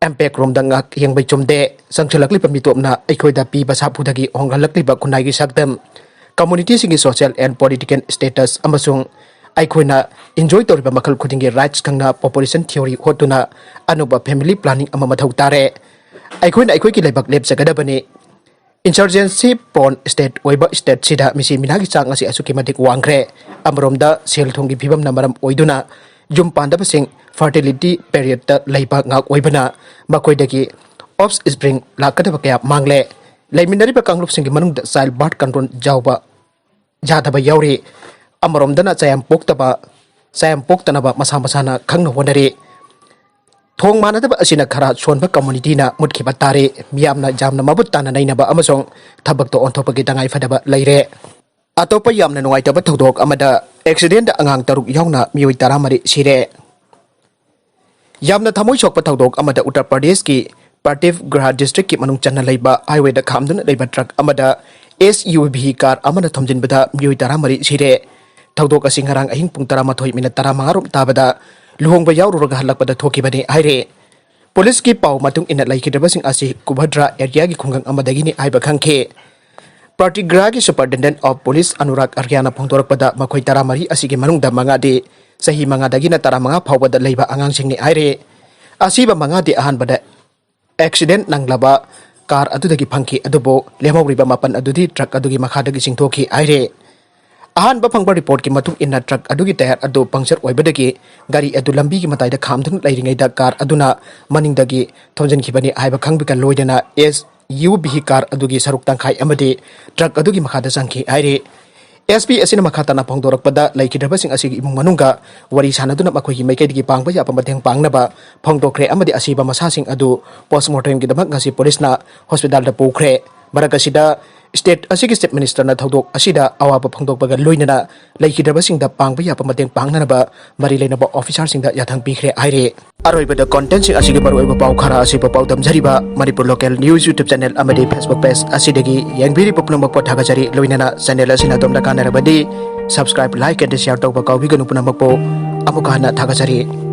impact ꯔꯣꯝꯗ ꯉꯥꯛ ꯌꯦꯡꯕꯩ ꯆꯨꯝꯗꯦ꯫ ꯆꯪꯁꯤꯜꯂꯛꯂꯤꯕ ꯃꯤꯇꯣꯞꯅ ꯑꯩꯈꯣꯏꯗ ꯄꯤꯕ ꯁꯥꯐꯨꯗꯒꯤ ꯍꯣꯡꯍꯜꯂꯛꯂꯤꯕ ꯈꯨꯟꯅꯥꯏꯒꯤ ꯁꯛꯇꯝ, communityꯁꯤꯡꯒꯤ social and political status ꯑꯃꯁꯨꯡ ꯑꯩꯈꯣꯏꯅ enjoy ꯇꯧꯔꯤꯕ ꯃꯈꯜ ꯈꯨꯗꯤꯡꯒꯤ rights ꯈꯪꯅ population theory ꯍꯣꯠꯇꯨꯅ ꯑꯅꯧꯕ family planning ꯑꯃ ꯃꯊꯧ ꯇꯥꯔꯦ꯫ ꯑꯩꯈꯣꯏꯅ ꯑꯩꯈꯣꯏꯒꯤ ꯂꯩꯕꯥꯛ ꯂꯦꯞꯆꯒꯗꯕꯅꯤ꯫ Insurgency prone state ꯑꯣꯏꯕ state ꯁꯤꯗ ꯃꯤꯁꯤ ꯃꯤꯅꯥꯒꯤ ꯆꯥꯡ ꯑꯁꯤ ꯑꯁꯨꯛꯀꯤ ꯃꯇꯤꯛ ꯋꯥꯡꯈ꯭ꯔꯦ꯫ ꯑꯃꯔꯣꯝꯗ ꯁꯦꯜ ꯊꯨꯝꯒꯤ ꯐꯤꯕꯝꯅ ꯃꯔꯝ ꯑꯣꯏꯗꯨꯅ ꯌꯨꯝ ꯄꯥꯟꯗꯕꯁꯤꯡ fertility periodꯇ ꯂꯩꯕ ꯉꯥꯛ ꯑꯣꯏꯕꯅ ꯃꯈꯣꯏꯗꯒꯤ offspring ꯂꯥꯛꯀꯗꯕ ꯀꯌꯥ ꯃꯥꯡꯂꯦ꯫ ꯂꯩꯃꯤꯟꯅꯔꯤꯕ ꯀꯥꯡꯂꯨꯞꯁꯤꯡꯒꯤ ꯃꯅꯨꯡꯗ child birth control ꯌꯥꯎꯕ ꯌꯥꯗꯕ ꯌꯥꯎꯔꯤ꯫ ꯑꯃꯔꯣꯝꯗꯅ ꯆꯌꯥꯝ ꯄꯣꯛꯇꯕ, ꯆꯌꯥꯝ ꯄꯣꯛꯇꯅꯕ ꯃꯁꯥ ꯃꯁꯥꯅ ꯈꯪꯅ ꯍꯣꯠꯅꯔꯤ꯫ ꯊꯣꯡ ꯃꯥꯟꯅꯗꯕ ꯑꯁꯤꯅ ꯈꯔ ꯁꯣꯟꯕ communityꯅ ꯃꯨꯠꯈꯤꯕ ꯇꯥꯔꯦ꯫ ꯃꯤꯌꯥꯝꯅ ꯌꯥꯝꯅ ꯃꯃꯨꯠ ꯇꯥꯅ ꯅꯩꯅꯕ ꯑꯃꯁꯨꯡ ꯊꯕꯛꯇ ꯑꯣꯟꯊꯣꯛꯄꯒꯤ ꯇꯉꯥꯏ ꯐꯗꯕ ꯂꯩꯔꯦ꯫ ꯑꯇꯣꯞꯄ ꯌꯥꯝꯅ ꯅꯨꯡꯉꯥꯏꯇꯕ ꯊꯧꯗꯣꯛ ꯑꯃꯗ accidentꯗ ꯑꯉꯥꯡ ꯇꯔꯨꯛ ꯌꯥꯎꯅ ꯃꯤꯑꯣꯏ ꯇꯔꯥꯃꯔꯤ ꯁꯤꯔꯦ꯫ ꯌꯥꯝꯅ ꯊꯃꯣꯏ ꯁꯣꯛꯄ ꯊꯧꯗꯣꯛ ꯑꯃꯗ ꯎꯠꯇꯔ ꯄ꯭ꯔꯗꯦꯁꯀꯤ ꯄ꯭ꯔꯇꯤꯞꯒ꯭ꯔꯥꯍ districtꯀꯤ ꯃꯅꯨꯡ ꯆꯟꯅ ꯂꯩꯕ highwayꯗ ꯈꯥꯝꯗꯨꯅ ꯂꯩꯕ truck ꯑꯃꯗ SUV car ꯑꯃꯅ ꯊꯣꯝꯖꯤꯟꯕꯗ ꯃꯤꯑꯣꯏ ꯇꯔꯥꯃꯔꯤ ꯁꯤꯔꯦ꯫ ꯊꯧꯗꯣꯛ ꯑꯁꯤ ꯉꯔꯥꯡ ꯑꯍꯤꯡ ꯄꯨꯡ ꯇꯔꯥꯃꯥꯊꯣꯏ minute ꯇꯔꯥꯃꯉꯥ ꯔꯣꯝ ꯇꯥꯕꯗ ꯂꯨꯍꯣꯡꯕ ꯌꯥꯎꯔꯨꯔꯒ ꯍꯜꯂꯛꯄꯗ ꯊꯣꯛꯈꯤꯕꯅꯤ ꯍꯥꯏꯔꯦ꯫ Policeꯀꯤ ꯄꯥꯎ ꯃꯇꯨꯡ ꯏꯟꯅ ꯂꯩꯈꯤꯗ꯭ꯔꯕꯁꯤꯡ ꯑꯁꯤ ꯀꯨꯚꯗ꯭ꯔꯥ areaꯒꯤ ꯈꯨꯡꯒꯪ ꯑꯃꯗꯒꯤꯅꯤ ꯍꯥꯏꯕ ꯈꯪꯈꯤ꯫ ꯄ꯭ꯔꯇꯤꯒ꯭ꯔꯥꯒꯤ Superintendent of Police ꯑꯅꯨꯔꯥꯒ ꯑꯥꯔꯌꯥꯅ ꯐꯣꯡꯗꯣꯔꯛꯄꯗ ꯃꯈꯣꯏ ꯇꯔꯥꯃꯔꯤ ꯑꯁꯤꯒꯤ ꯃꯅꯨꯡꯗ ꯃꯉꯥꯗꯤ ꯆꯍꯤ ꯃꯉꯥꯗꯒꯤꯅ ꯇꯔꯥꯃꯉꯥ ꯐꯥꯎꯕꯗ ꯂꯩꯕ ꯑꯉꯥꯡꯁꯤꯡꯅꯤ ꯍꯥꯏꯔꯦ꯫ ꯑꯁꯤꯕ ꯃꯉꯥꯗꯤ ꯑꯍꯥꯟꯕꯗ accident ꯅꯪꯂꯕ car ꯑꯗꯨꯗꯒꯤ ꯐꯪꯈꯤ, ꯑꯗꯨꯕꯨ ꯂꯦꯝꯍꯧꯔꯤꯕ ꯃꯥꯄꯟ ꯑꯗꯨꯗꯤ truck ꯑꯗꯨꯒꯤ ꯃꯈꯥꯗꯒꯤ ꯆꯤꯡꯊꯣꯛꯈꯤ ꯍꯥꯏꯔꯦ꯫ ꯑꯍꯥꯟꯕ ꯐꯪꯕ reportꯀꯤ ꯃꯇꯨꯡ ꯏꯟꯅ truck ꯑꯗꯨꯒꯤ tyre ꯑꯗꯨ puncture ꯑꯣꯏꯕꯗꯒꯤ ꯒꯥꯔꯤ ꯑꯗꯨ ꯂꯝꯕꯤꯒꯤ ꯃꯇꯥꯏꯗ ꯈꯥꯝꯗꯨꯅ ꯂꯩꯔꯤꯉꯩꯗ car ꯑꯗꯨꯅ ꯃꯅꯤꯡꯗꯒꯤ ꯊꯣꯝꯖꯤꯟꯈꯤꯕꯅꯤ ꯍꯥꯏꯕ ꯈꯪꯕꯒ ꯂꯣꯏꯅꯅ SUV car ꯑꯗꯨꯒꯤ ꯁꯔꯨꯛ ꯇꯪꯈꯥꯏ ꯑꯃꯗꯤ truck ꯑꯗꯨꯒꯤ ꯃꯈꯥꯗ ꯆꯪꯈꯤ ꯍꯥꯏꯔꯤ꯫ SP ꯑꯁꯤꯅ ꯃꯈꯥ ꯇꯥꯅ ꯐꯣꯡꯗꯣꯔꯛꯄꯗ ꯂꯩꯈꯤꯗ꯭ꯔꯕꯁꯤꯡ ꯑꯁꯤꯒꯤ ꯏꯃꯨꯡ ꯃꯅꯨꯡꯒ ꯋꯥꯔꯤ ꯁꯥꯟꯅꯗꯨꯅ ꯃꯈꯣꯏꯒꯤ ꯃꯥꯏꯀꯩꯗꯒꯤ ꯄꯥꯡꯕ ꯌꯥꯕ ꯃꯇꯦꯡ ꯄꯥꯡꯅꯕ ꯐꯣꯡꯗꯣꯛꯈ꯭ꯔꯦ ꯑꯃꯗꯤ ꯑꯁꯤꯕ ꯃꯁꯥꯁꯤꯡ ꯑꯗꯨ postmortemꯒꯤꯗꯃꯛ ꯉꯁꯤ policeꯅ hospitalꯗ ꯄꯨꯈ꯭ꯔꯦ꯫ ꯃꯔꯛ ꯑꯁꯤꯗ state ꯑꯁꯤꯒꯤ Chief Ministerꯅ ꯊꯧꯗꯣꯛ ꯑꯁꯤꯗ ꯑꯋꯥꯕ ꯐꯣꯡꯗꯣꯛꯄꯒ ꯂꯣꯏꯅꯅ ꯂꯩꯈꯤꯗ꯭ꯔꯕꯁꯤꯡꯗ ꯄꯥꯡꯕ ꯌꯥꯕ ꯃꯇꯦꯡ ꯄꯥꯡꯅꯅꯕ ꯃꯔꯤ ꯂꯩꯅꯕ officerꯁꯤꯡꯗ ꯌꯥꯊꯪ ꯄꯤꯈ꯭ꯔꯦ ꯍꯥꯏꯔꯦ꯫ ꯑꯔꯣꯏꯕꯗ contentꯁꯤꯡ ꯑꯁꯤꯒꯤ ꯃꯔꯨꯑꯣꯏꯕ ꯄꯥꯎ ꯈꯔ ꯑꯁꯤꯕꯨ ꯄꯥꯎꯗꯝꯖꯔꯤꯕ Manipur Local News YouTube channel ꯑꯃꯗꯤ Facebook page ꯑꯁꯤꯗꯒꯤ ꯌꯦꯡꯕꯤꯔꯤꯕ ꯄꯨꯝꯅꯃꯛꯄꯨ ꯊꯥꯒꯠꯆꯔꯤ꯫ ꯂꯣꯏꯅꯅ channel ꯑꯁꯤꯅ ꯑꯗꯣꯝꯗ ꯀꯥꯟꯅꯔꯕꯗꯤ subscribe, like and share ꯇꯧꯕ ꯀꯥꯎꯕꯤꯒꯅꯨ꯫ ꯄꯨꯝꯅꯃꯛꯄꯨ ꯑꯃꯨꯛꯀ ꯍꯟꯅ ꯊꯥꯒꯠꯆꯔꯤ꯫